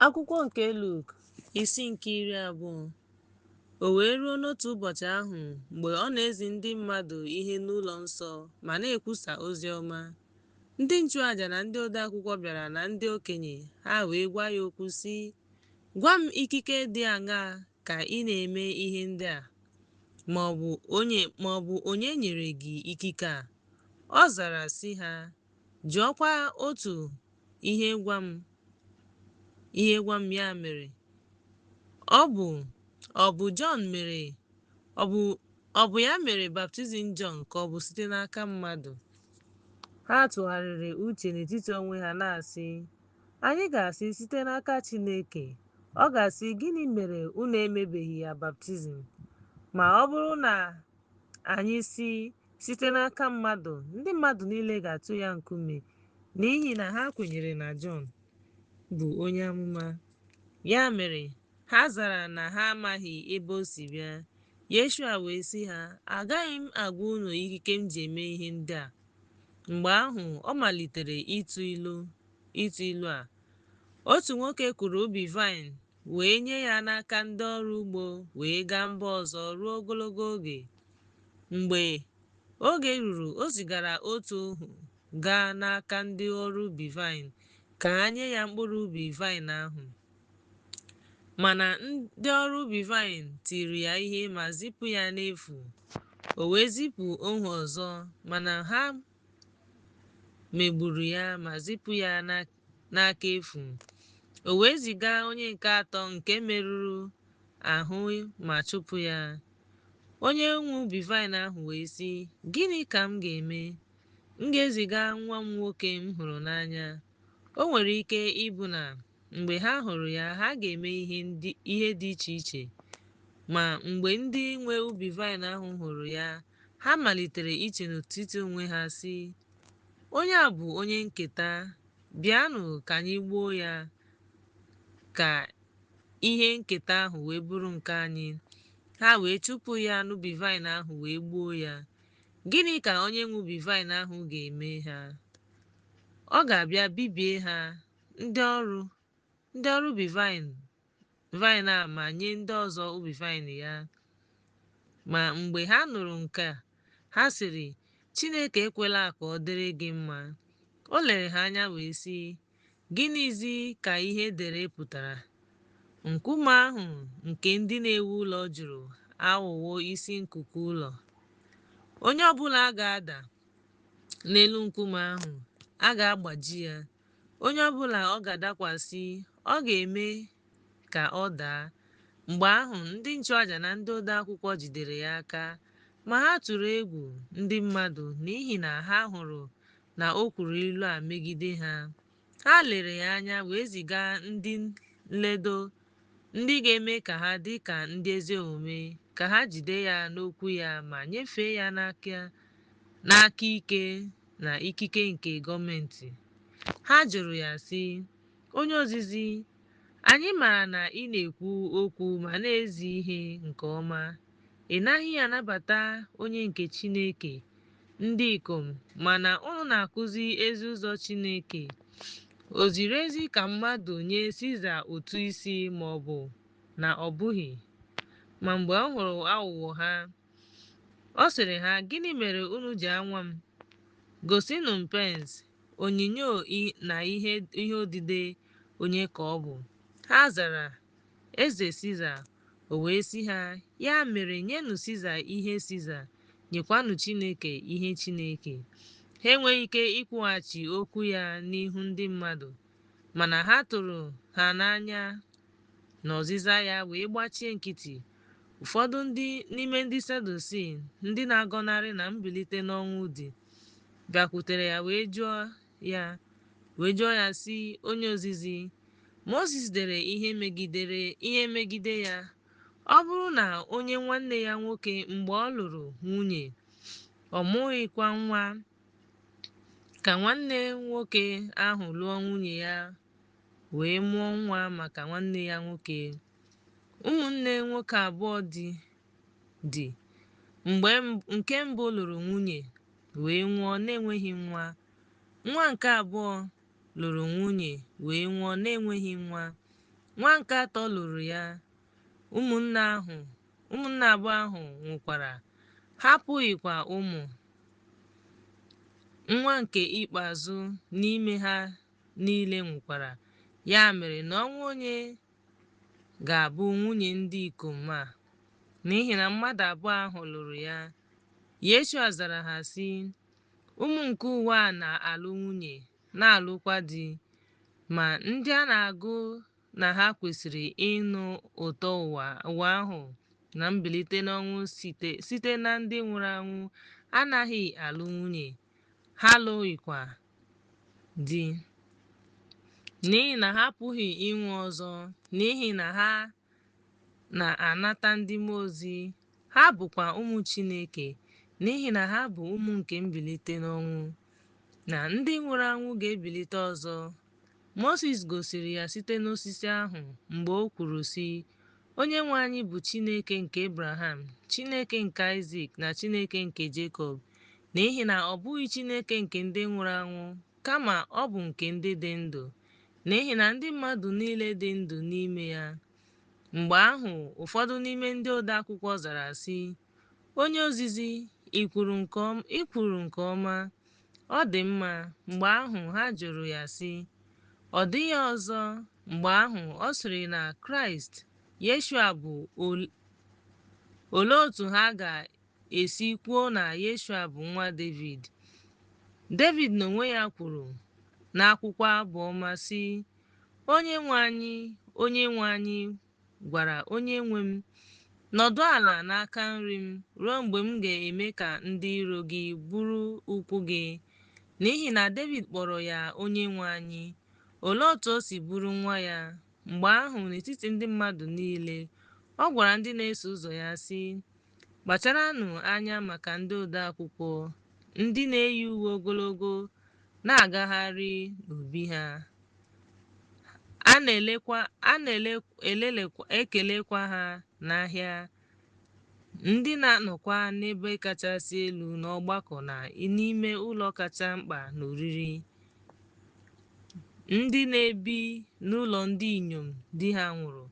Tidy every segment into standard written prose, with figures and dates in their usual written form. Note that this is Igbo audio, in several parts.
Akwụkwọ nke Luk, isi nke 20. O wee ruo n'otu ụbọchị ahụ, mgbe ọ na-ezi ndị mmadụ ihe n'ụlọ nsọ ma na-ekwusa ozi ọma, ndị nchụaja na ndị odeakwụkwọ bịara na ndị okenye, ha wee gwa ya okwu sị, Gwa m ikike dị aṅaa ka ị na-eme ihe ndị a, ma ọ bụ onye nyere gị ikike a? Ọ zara sị ha, Jụọkwa otu ihe gwa m ya mere, ọ bụ Jọn mere ọ bụ ya mere baptizim Jọn ka ọ bụ site n'aka mmadụ? Ha tụgharịrị uche n'etiti onwe ha na-asị, Anyị ga-asị site n'aka Chineke, ọ ga-asị gịnị mere unu emebeghị ya baptizim? Ma ọ bụrụ na anyị sị site n'aka mmadụ, ndị mmadụ niile ga-atụ ya nkume, n'ihi na ha kwenyere na Jọn bụ onye amụma. Ya mere, ha zara na ha amaghị ebe o si bịa. Yeshua wee sị ha, Agaghị m agwa unu ikike m ji eme ihe ndị a. Mgbe ahụ ọ malitere ịtụ ilu a. Otu nwoke kụrụ ubi vaịn wee nye ya n'aka ndị ọrụ ugbo wee gaa mba ọzọ ruo ogologo oge. Mgbe oge ruru, o zigara otu ohu gaa n'aka ndị ọrụ ubi vaịn ka ha nye ya mkpụrụ ubi vaịn ahụ. Mana ndị ọrụ ubi vaịn tiri ya ihe ma zipụ ya n'efu. O wee zipụ ohu ọzọ, mana ha megburu ya ma zipụ ya n'aka efu. O wee ziga onye nke atọ nke merụrụ ahụ ma chụpụ ya. Onye nwe ubi vaịn ahụ wee sị, Gịnị ka m ga-eme? M ga-eziga nwa m nwoke m hụrụ n'anya. O nwere ike ịbụ na mgbe ha hụrụ ya, ha ga-eme ihe dị iche iche. Ma mgbe ndị nwe ubi vaịn ahụ hụrụ ya, ha malitere iche n'etiti onwe ha sị, Onye a bụ onye nketa, bịanụ ka anyị gbuo ya ka ihe nketa ahụ wee bụrụ nke anyị. Ha wee chụpụ ya n'ubi vaịn ahụ wee gbuo ya. Gịnị ka onye nwe ubi vaịn ahụ ga-eme ha? Ọ ga-abịa bibie ha, ndị ọrụ ubi vaịn a ma nye ndị ọzọ ubi vaịn ya. Ma mgbe ha nụrụ nke a, ha sịrị, Chineke ekwela ka ọ dịrị gị mma. O lere ha anya wee sị, Gịnịzi ka ihe edere pụtara? Nkume ahụ nke ndị na-ewu ụlọ jụrụ aghọwo isi nkuku ụlọ. Onye ọbụla ga-ada n'elu nkume ahụ, a ga-agbaji ya. Onye ọbụla ọ ga-adakwasị, ọ ga-eme ka ọ daa. Mgbe ahụ, ndị nchụaja na ndị odeakwụkwọ jidere ya aka, ma ha tụrụ egwu ndị mmadụ n'ihi na ha hụrụ na o kwuru ilu a megide ha. Ha lere ya anya wee ziga ndị nledo, ndị ga-eme ka ha dị ka ndị ezi omume, ka ha jide ya n'okwu ya ma nyefee ya n'aka ike na ikike nke gọọmenti. Ha jụrụ ya sị, Onye ozizi, anyị maara na ị na-ekwu okwu ma na-ezi ihe nke ọma. Ị naghị anabata onye nke Chineke, ndị ikom, mana unu na-akụzi ezi ụzọ Chineke. O ziri ezi ka mmadụ nye Siza ụtụ isi ma ọ bụ na ọ bụghị? Ma mgbe ọ hụrụ aghụghọ ha, ọ sịrị ha, Gịnị mere unu ji anwa m? Gosinụ m pence, onyinyo na ihe odide onye ka ọ bụ? Ha zara, Eze Siza. O wee sị ha, Ya mere nyenụ Siza ihe Siza, nyekwanụ Chineke ihe Chineke. Ha enweghị ike ikwughachi okwu ya n'ihu ndị mmadụ, mana ha tụrụ ha n'anya n'ọzịza ya wee gbachie nkịtị. Ụfọdụ n'ime ndị Sadusii, ndị na-agọnarị na mbilite n'ọnwụ dị, bịakwutere ya wee jụọ ya sị, Onye ozizi, Mozis dere ihe megide ya. Ọ bụrụ na onye nwanne ya nwoke mgbe ọ lụrụ nwunye, ọ mụghịkwa nwa, ka nwanne nwoke ahụ lụọ nwunye ya wee mụọ nwa maka nwanne ya nwoke. Ụmụnne nwoke abụọ dị. Mgbe nke mbụ lụrụ nwunye wee nwụọ na-enweghị nwa. Nwa nke abụọ lụrụ nwunye wee nwụọ na-enweghị nwa. Nwa nke atọ lụrụ ya. Ụmụnne ahụ ụmụnne abụọ ahụ nwụkwara, ha apụghịkwa ụmụ. Nwa nke ikpeazụ n'ime ha niile nwụkwara. Ya mere, n'ọnwụ onye ga-abụ nwunye ndị ikom a? N'ihi na mmadụ abụọ ahụ lụrụ ya. Yeshua zara ha sị, Ụmụ nke ụwa a na-alụ nwunye, na-alụkwa di, ma ndị a na-agụ na ha kwesịrị ịnụ ụtọ ụwa ụwa ahụ na mbilite n'ọnwụ site na ndị nwụrụ anwụ anaghị alụ nwunye, ha alụghịkwa di. N'ihi na ha apụghị ịnwụ ọzọ, n'ihi na ha na-anata ndị mmụọ ozi, ha bụkwa ụmụ Chineke, n'ihi na ha bụ ụmụ nke mbilite n'ọnwụ, na ndị nwụrụ anwụ ga-ebilite ọzọ. Mosis gosiri ya site n'osisi ahụ, mgbe o kwuru sị, Onyenwe anyị bụ Chineke nke Abraham, Chineke nke Aịzik na Chineke nke Jekọb. N'ihi na ọ bụghị Chineke nke ndị nwụrụ anwụ, kama ọ bụ nke ndị dị ndụ. N'ihi na ndị mmadụ niile dị ndụ n'ime ya. Mgbe ahụ ụfọdụ n'ime ndị ode akwụkwọ zara sị, Onye ozizi, ị kwuru nke ọma. Ọ dị mma. Mgbe ahụ ha jụrụ ya sị, Ọ dịghị ọzọ. Mgbe ahụ ọ sịrị na Kraịst Yeshua bụ olee otu ha ga-esi kwuo na Yeshua bụ nwa Devid? Devid n'onwe ya kwuru n'akwụkwọ Abụ Ọma sị, Onyenwe anyị, Onyenwe anyị gwara onye nwe m, Nọdụ ala n'aka nri m ruo mgbe m ga-eme ka ndị iro gị bụrụ ụkwụ gị. N'ihi na Devid kpọrọ ya Onyenwe anyị, olee otu o si bụrụ nwa ya? Mgbe ahụ, n'etiti ndị mmadụ niile, ọ gwara ndị na-eso ụzọ ya sị, Kpacharanụ anya maka ndị ode akwụkwọ, ndị na-eyi uwe ogologo na-agagharị n'ubi ha. A na-ekelekwa ha n'ahịa, ndị na-anọkwa n'ebe kachasị elu n'ọgbakọ na n'ime ụlọ kacha mkpa n'oriri, ndị na-ebi n'ụlọ ndị inyom di ha nwụrụ,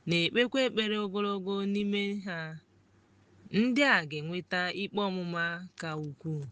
na-ekpekwa ekpere ogologo n'ime ha. Ndị a ga-enweta ikpe ọmụma ka ukwuu.